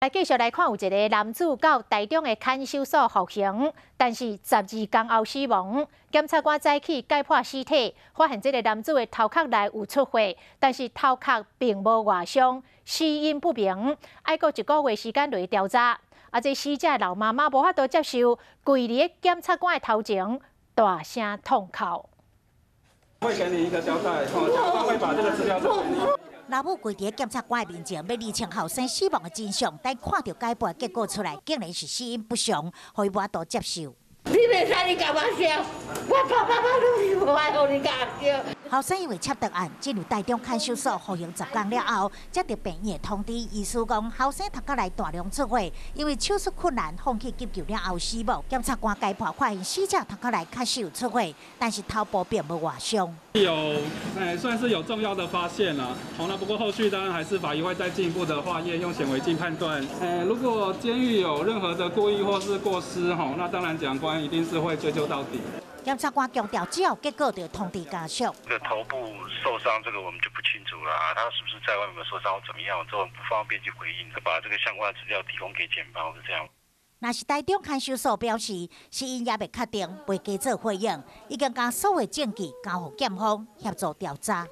來繼續來看，有一个男子到台中的看守所服刑，但是12工後死亡。檢察官早起解剖屍體，發現這个男子的頭殼內有出血，但是頭殼並無外傷，死因不明。愛閣一個月時間來調查。啊，這死者老媽媽無法度接受，跪佇檢察官的頭前，大聲痛哭。會給你一個交代，檢方會把這個資料給你。老母跪佇檢察官面前，欲釐清後生死亡的真相，但看著解剖結果出來，竟然是死因不詳，予伊無法度接受。你袂使你共我燒，我爸爸媽媽攏是無愛予你共燒。後生因為竊盜案進入台中看守所服刑十工了後，接著病院的通知，醫師講後生頭殼內大量出血，因為手術困難，放棄急救了後死亡。檢察官解剖發現死者頭殼內確實有出血，但是頭部並無外傷。有，算是有重要的發現啦。好，那不過後續當然還是法醫會再進一步的化驗，用顯微鏡判斷。如果監獄有任何的故意或是過失，吼，那當然檢察官一定是會追究到底。檢察官強調，只要結果就通知家屬。這個頭部受傷，這個我們就不清楚了。他是不是在外面受傷或怎麼樣，這我們不方便去回應。把這個相關的資料提供給檢方，是這樣。若是台中看守所表示，死因猶未確定，袂加做回應，已經將所有證據交予檢方協助調查。